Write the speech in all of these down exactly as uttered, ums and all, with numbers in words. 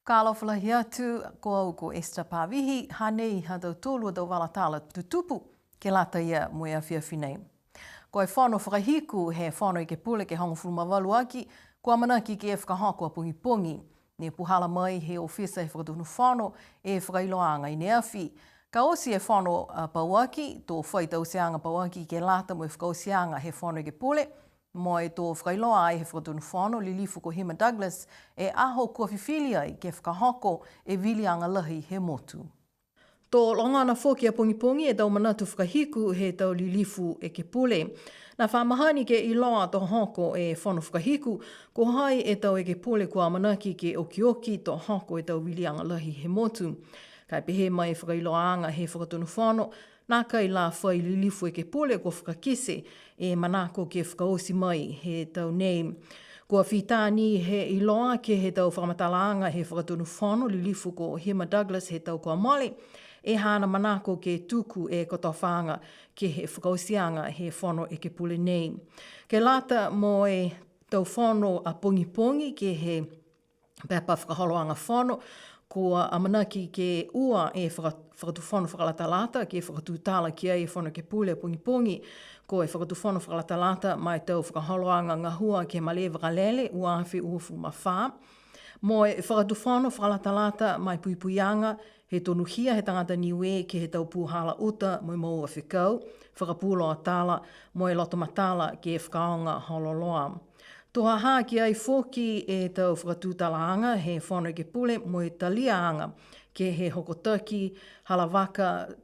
Ka alofa lahi atu, ko au ko Esther Pavihi, hanei ha tautolu a tau vala tala tutupu ke lata ia mo e afiafi nei. Ko e fono fakahiku he Fono Ekepule ke hogofulu ma valu aki, kua amanaki ke fakahoko a pogipogi. Ne puhala mai he ofisa he Fakatonu Fono e fakailoaaga i ne afi. Ka oti e fono a pauaki, to fai tauteaga pauaki ke lata mo e fakaotiaga he Fono Ekepule, mo e to fakailoa ai he Fakatonu Fono, Lilifu ko Hima Douglas, e aho kua fifili ai ke fakahoko e viliaga lahi he motu. To logona foki a pogipogi e tau manatu fakahiku he tau lilifu ekepule. Ne fa mahani ke iloa to hoko e fono fakahiku, ko hai e tau ekepule kua amanaki ke okioki to hoko e tau viliaga lahi he motu. Ka e pehē mai e fakailoaaga he Fakatonu Fono, nākai la fai lilifu ekepule kua fakakite e manako ke fakaoti mai he tau nei. Kua fita ni he iloa ke he tau fakamatalaaga he Fakatonu Fono, Lilifu ko Hima Douglas he tau kua mole, e haana manako ke tuku e kotofaaga ke he fakaotiaga he Fono Ekepule nei. Ke lata mo e tau fono a pogipogi ke he pepa fakaholoaga fono, kua amanaki ke ua e faka-, Fakatufono fakalatalata ke fakatutala ki ai e Fono Ekepule pogipogi, ko e Fakatufono fakalatalata ma e tau fakaholoaga gahua ke he malē vakalele ua afe uafulu ma fā. Mo e Fakatufono fakalatalata ma e puipuiaga he tonuhia he tagata Niue ke he tau puhala uta mo e moua fekau, fakapuloa tala, mo e loto matala ke fakaaoga hololoa. To ha ha ki ai foki e tau fakatutalaaga he Fono Ekepule mo e taliaaga ke he hokotaki halavaka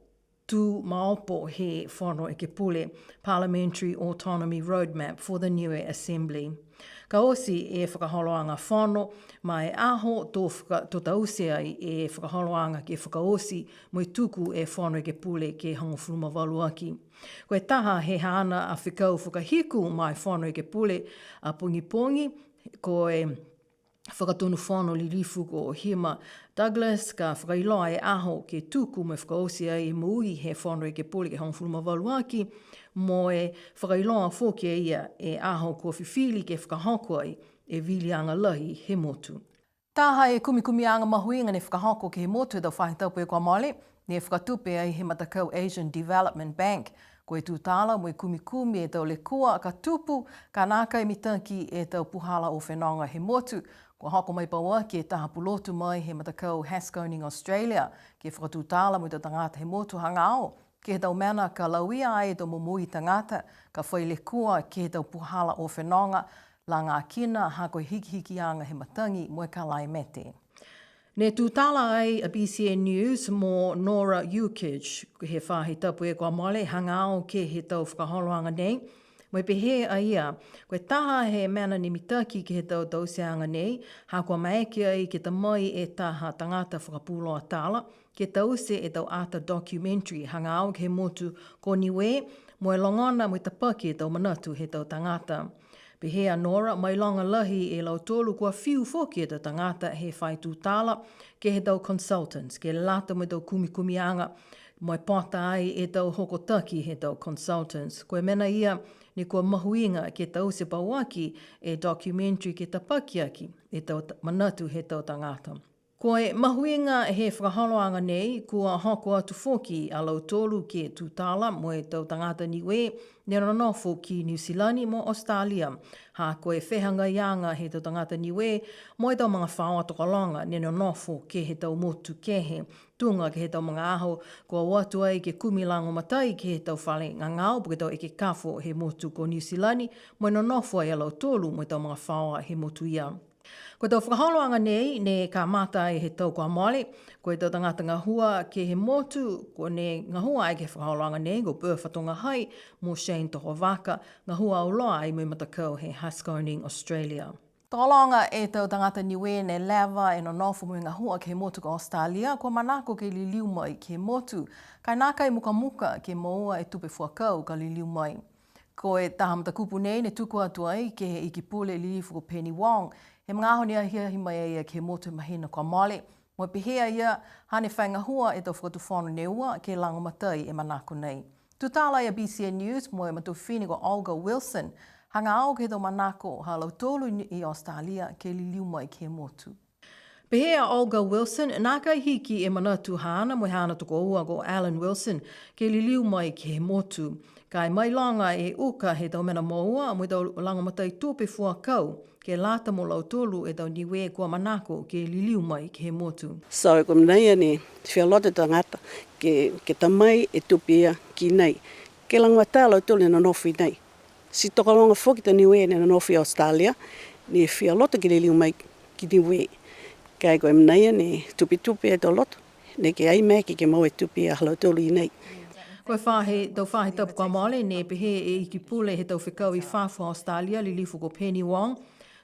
tū maopo he Fono Ekepule, Parliamentary Autonomy Roadmap for the Niue Assembly. Ka oti e fakaholoaga fono, ma e aho to faka-, to taute ai e fakaholoaga ke fakaoti mo e tuku e Fono Ekepule ke hogofulu ma valu aki. Ko e taha he haana a fekau fakahiku ma e Fono Ekepule a pogipogi, ko e Fakatonu Fono Lilifu ko Hima Douglas, ka fakailoa e aho ke tuku mo e fakaoti ai e moui he Fono Ekepule ke hogofulu ma valu aki, mo e fakailoa foki e ia e aho kua fifili ke fakahoko ai e viliaga lahi he motu. Taha e kumikumiaga mahuiga ne fakahoko ke he motu he tau faahi tapu kua mole, ne fakatupe ai he matakau Asian Development Bank. Ko e tutala mo e kumikumi e tau lekua ka tupu, ka nākai mitaki e tau puhala o fenoga he motu. Kua hoko mai pauaki e taha pulotu mai he matakau Haskowning Australia, ke fakatutala mo e tau tagata he motu hagaao ke he tau mena ka lauia ai e tau momoui tagata, ka fai lekua ke he tau puhala o fenoga, lagakina ha ko e hikihikiaga he matagi mo e kalaimete. Ne tutala ai a B C N News mo Nora Yukich, he faahi tapu kua mole hagaao ke he tau fakaholoaga nei, mo e pehē a ia, ko e taha he mena ne mitaki ke he tau tauteaga nei, ha kua maeke ai ke ta mai e taha tagata fakapuloa tala, ke taute e tau ata documentary hagaao ke he motu ko Niue, mo e logona mo e tapaki e tau manatu he tau tagata. Pehē a Nora, mailoga lahi e lautolu kua fiu foki e tau tagata he fai tutala ke he tau consultants, ke lata mo e tau kumikumiaga, mo e pota ai e tau hokotaki he tau consultants. Ko e mena ia ne kua mahuiga ke taute pauaki e documentary ke tapaki aki e tau ta-, manatu he tau tagata. Ko e mahuiga he fakaholoaga nei, kua hoko atu foki a lautolu ke tutala mo e tau tagata Niue ne nonofo ki Niu Silani mo Australia. Ha ko e fehagaiaga he tau tagata Niue mo e tau magafaoa tokologa ne nonofo ke he tau motu kehe. Tuga ke he tau magaaho kua o atu ai ke kumi lagomatai ke he tau fale gagao po ke tau ekekafo he motu ko Niu Silani, mo e nonofo ai a lautolu mo e tau magafaoa he motu ia. Ko e tau fakaholoaga nei, ne kamata ai he tau kua mole, ko e tau tagata gahua ke he motu, kua ne gahua ai ke he fakaholoaga nei, ko Birtha Togahai mo Shane Tohovaka, gahua auloa ai mo e matakau he Haskowning Australia. Tokologa e tau tagata Niue ne leva e nonofo mo e gahua ke he motu ko Australia, kua manako ke liliu mai ke he motu, ka e nākai mukamuka ke moua e tupe fuakau ka liliu mai. Ko e taha matakupu nei ne tuku atu ai ke he Iki Pule Lilifu ko Penny Wong, he magaaho ne ahiahi mai ai ke he motu he mahina kua mole, mo e pehē a ia, hane fai gahua e tau fakatufono ne ua ke lagomatai e manako nei. Tutala e a B C N News mo e matua fifine ko Olga Wilson, hagaao ke he tau manako ha lautolu i, i Australia ke liliu mai ke he motu. Pehē a Olga Wilson, nākai hiki e manatu haana mo e haana tokoua ko Alan Wilson ke liliu mai ke he motu. Ka e mailoga e uka he tau mena moua mo e tau lagomatai tupe fuakau, ke lata mo lautolu e tau Niue kua manako ke liliu mai ke he motu. So, ko e mena ia ne fia loto e tagata ke, ke ta mai e tupe ia ki nei. Ke lagomatai a lautolu ne nonofo i nei. Ti tokologa foki e tau Niue ne nonofo i Australia, ne fia loto ke liliu mai ki Niue. Ka e ko e mena ia ne tupetupe e tau loto, neke ai maeke ke moua e tupe ia ha lautolu i nei. Ko e faahi, tau faahi tapu kua mole, ne pehē e Iki Pule he tau fekau i fafo Australia, Lilifu ko Penny Wong,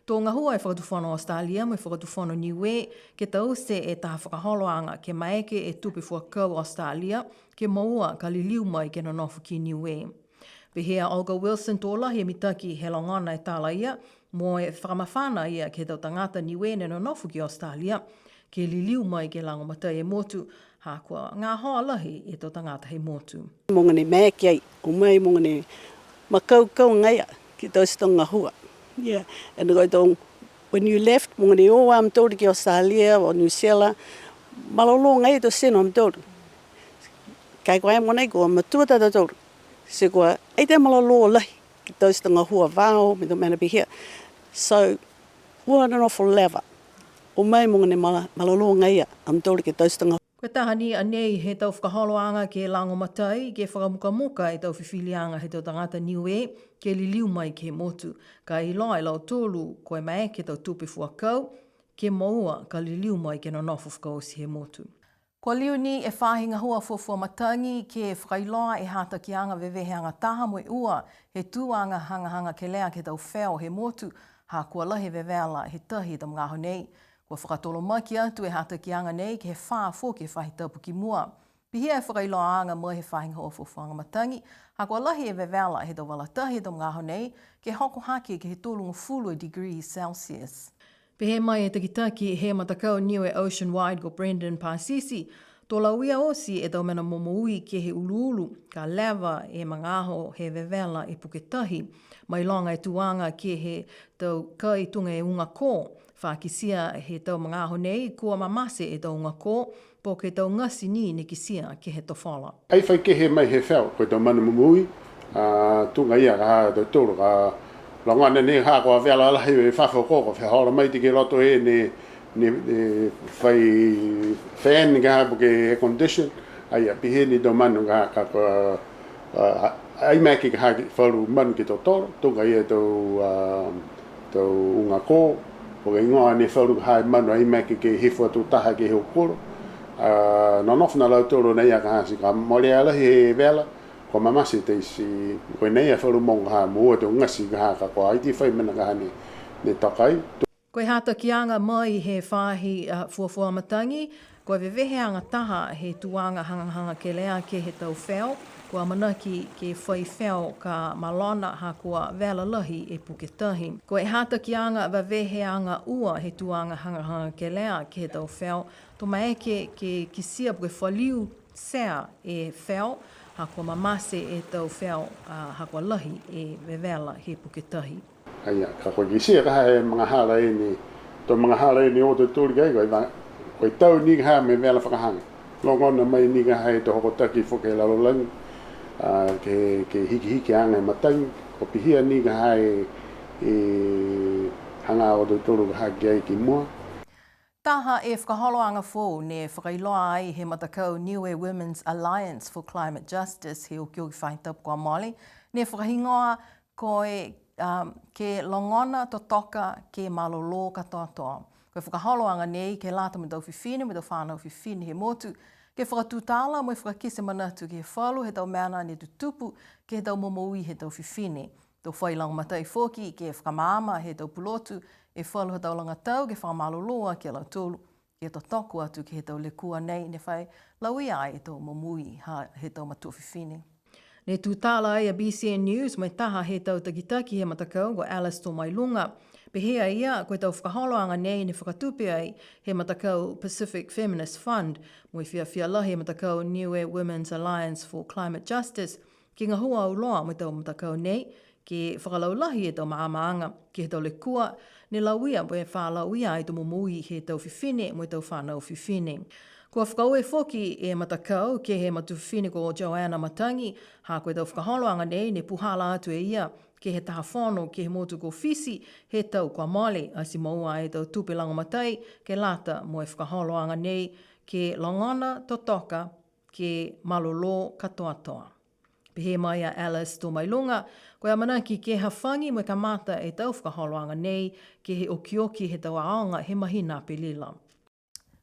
to gahua e Fakatufono Australia mo e Fakatufono Niue, ke taute e taha fakaholoaga ke maeke e tupe fuakau Australia, ke moua ka liliu mai ke nonofo ki Niue. Pehē a Olga Wilson to lahi e mitaki he logona e tala ia, mo e fakamafana ia ke he tau tagata Niue ne nonofo ki Australia, ke liliu mai ke lagomatai e motu, ha kua gahoa lahi e tau tagata he motu. Mogonei maeke ai, o mai mogonei makaukau agaia ke taute e tau gahua. Ia, and ko e tau, when you left, mogonei o a mutolu ki Australia, o New Zealand, malolō agaia e tau tino a mutolu. Ka e ko e mogonei kua matua a tautolu. Ti kua, ai tau malolō lahi, ke taute e tau gahua vao, mo e tau mena pihia. So, ua nonofo leva. O mai mogonei mala-, malolō agaia a mutolu ke taute e tau gahua. Ko e taha ni a nei he tau fakaholoaga ke lagomatai, ke fakamukamuka e tau fifiliaga he tau tagata Niue, ke liliu mai ke he motu. Ka e iloa e lautolu, ko e maeke e tau tupe fuakau, ke moua, ka liliu mai ke nonofo fakaoti he motu. Kua liu ni e faahi gahua fuafua matagi ke fakailoa e hatakiaga veveheaga taha mo e ua he tuaga hagahaga kelea ke he tau feo he motu, ha kua lahi e vevela he tahi he tau magaaho nei. Kua fakatolomaki atu e hatakiaga nei ke he fā foki e faahi tapu ki mua. Pihia e fakailoaaga mai he faahi gahua fuafuaaga matagi, ha kua lahi e vevela he tau vala tahi he tau magaaho nei, ke hoko hake ke he tolugofulu e degree Celsius. Pehē mai e takitaki he matakau Niue Ocean Wide ko Brendan Pasisi, to lauia oti e tau mena momoui ke he uluulu, ka leva e magaaho he vevela e puke tahi. Mailoga e tuaga ke he tau kai tuga e uga kō, fa kitia he tau magaaho nei, kua mamate e tau uga kō, po ke tau gati ni ne kitia ke he tofola. Ai fai kehe mai he feo, ko e tau manu momoui, a, tuga ia ka ha tautolu, ka logona nei ha kua vela lahi e fafo kō, kua fehola mai ti ke loto e ne, ne, ne fai fan ka ha po ke air condition, a ia pihia ni tau manu ka, ka, ka, a, ai maeke ke ha ke falu manu ke totolo, tuga ia tau, a, tau uga kō, po ke igoa ne falu ha manu ai maeke ke hifo atu taha ke he hokulo. A, nonofo a lautolu nei a ka ha ti ka molea lahi he vela, kua mamate teisi, ko e nei a falu mogo ha moua tau gati ka ha ka kua ai ti fai mena ka ha ne, ne toka ai. Ko e hatakiaga mai he faahi, a, fuafua matagi, ko e veveheaga taha he tuaga hagahaga kelea ke he tau feo, kua amanaki ke fai feo ka malona ha kua vela lahi e puke tahi. Ko e hatakiaga veveheaga ua he tuaga hagahaga kelea ke he tau feo, to maeke ke kitia po ke faliu tea e feo, ha kua mamate e tau feo, a, ha kua lahi e vevela he puke tahi. Aia, ka kua kitia ka ha e magahala e ni, to magahala e ni o to tuli kai, ko e va-, ko e tau ni ka ha mo e vela fakahaga. Logona mai ni ka ha e to hokotaki foki he lalolagi, a, ke, ke hikihikiaga e matagi, kua pihia ni ka ha e, e hagaao a tautolu ka ha ki ai ki mua. Taha e fakaholoaga foou ne fakailoa ai he matakau Niue Women's Alliance for Climate Justice he okioki faahi tapu kua mole, ne fakahigoa ko e, um, ke logona totoka ke malolō katoatoa. Ko e fakaholoaga nei ke lata mo e tau fifine mo e tau fanau fifine he motu, ke fakatutala mo e fakakite manatu ke he falu he tau mena ne tutupu ke he tau momoui he tau fifine. To fai lagomatai foki ke fakamaama he tau pulotu e falu he tau lagatau ke fakamalolō aki a lautolu, ke totoko atu ke he tau lekua nei ne fai lauia ai e tau momoui ha he tau matua fifine. Ne tutala ai a B C N News mo e taha he tau takitaki he matakau ko Alice Tomailuga. Pehē a ia, ko e tau fakaholoaga nei ne fakatupe ai he matakau Pacific Feminist Fund, mo e fiafia lahi he matakau Niue Women's Alliance for Climate Justice, ke gahua auloa mo e tau matakau nei, ke fakalaulahi e tau maamaaga ke he tau lekua, ne lauia mo e fa lauia ai e tau momoui he tau fifine mo e tau fanau fifine. Kua fakaaue foki e matakau ke he matua fifine ko Joanna Matagi, ha ko e tau fakaholoaga nei ne puhala atu e ia ke he taha fono ke he motu ko Fisi he tau kua mole, ati moua e tau tupe lagomatai ke lata mo e fakaholoaga nei ke logona totoka ke malolō katoatoa. Pehē mai a Alice Tomailuga, ko e amanaki ke hafagi mo e kamata e tau fakaholoaga nei ke he okioki he tau aoga he mahina Apelila.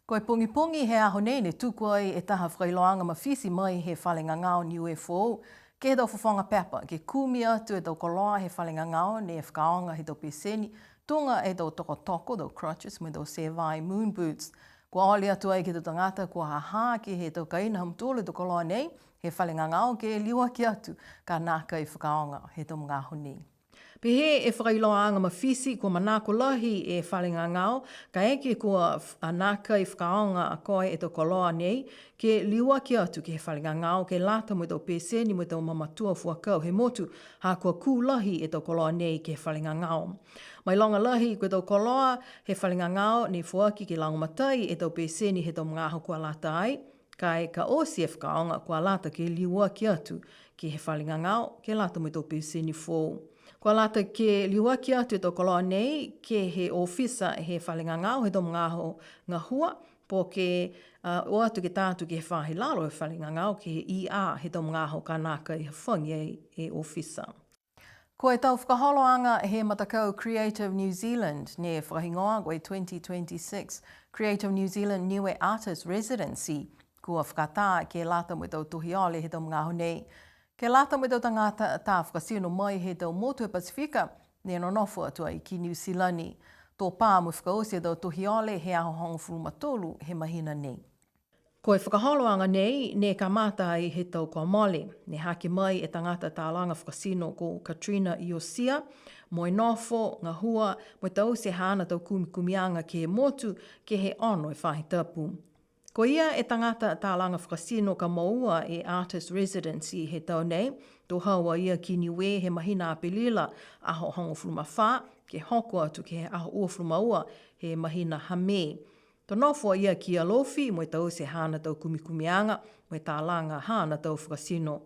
Ko e pogipogi he aho nei ne tuku ai e taha fakailoaga mafiti mai he fale gagao Niue Foou ke he tau fofoga pepa, ke kumi atu e tau koloa he fale gagao ne fakaaoga he tau peseni, tuga e tau tokotoko, tau crutches, mo e tau sevai moon boots. Kua ole atu ai ke he tau tagata kua ha ha ke he tau kaina ha mutolu e tau koloa nei he fale gagao ke liuaki atu ka nākai fakaaoga he tau magaaho nei. Pehē e fakailoaaga mafiti kua manako lahi e fale gagao, kaeke kua f-, a nākai fakaaoga a koe e tau koloa nei, ke liuaki atu ke he fale gagao, ke lata mo e tau peseni mo e tau mamatua fuakau he motu, ha kua kū lahi e tau koloa nei ke he fale gagao. Mailoga lahi ko e tau koloa he fale gagao ne foaki ke lagomatai e tau peseni he tau magaaho kua lata ai, ka e ka oti e fakaaoga kua lata ke liuaki atu ke he fale gagao, ke lata mo e tau peseni foou. Kua lata ke liuaki atu e tau koloa nei ke he ofisa he fale gagao he tau magaaho gahua, po ke, a, o atu ke tā atu ke he faahi lalo he fale gagao ke he E R he tau magaaho ka nākai hafagi ai e ofisa. Ko e tau fakaholoaga he matakau Creative New Zealand ne fakahigoa ko e twenty twenty-six Creative New Zealand Niue Artist Residency, kua fakatā ke lata mo e tau tohi ole he tau magaaho nei. Ke lata mo e tau tagata tā fakatino mai he tau motu he Pasifika, ne nonofo atu ai ki Niu Silani. To pā mo e fakaoti e tau tohi ole he aho hogofulu ma tolu he mahina nei. Ko e fakaholoaga nei, ne kamata ai he tau kua mole. Ne hake mai e tagata talaga fakatino ko Katrina Iosia, mo e nofo, gahua, mo e taute haana tau kumikumiaga ke he motu, ke he ono e faahi tapu. Ko ia e tagata talaga fakatino ka moua e Artist Residency he tau nei, to hau a ia ki Niue he mahina Apelila, aho hogofulu ma fā, ke hoko atu ke he aho uafulu ma ua he mahina ha Me. To nofo a ia ki Alofi mo e taute haana tau kumikumiaga, mo e talaga haana tau fakatino.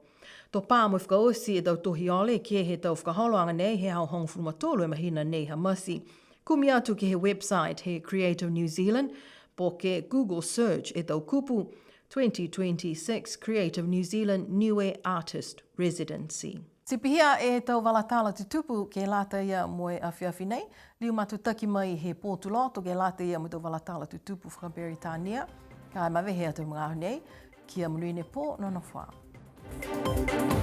To pā mo e fakaoti e tau tohi ole ke he tau fakaholoaga nei he aho hogofulu ma tolu e mahina nei ha Mati. Kumi atu ke he website he Creative New Zealand, po ke Google search e tau kupu twenty twenty-six Creative New Zealand Niue Artist Residency. Ti pihia e tau vala tala tutupu ke lata ia mo e afiafi nei, liu matutaki mai he pō Tuloto ke lata ia mo e tau vala tala tutupu fakaperitania. Ka e mavehe atu e magaaho nei, kia monuina e pō, nonofo ā.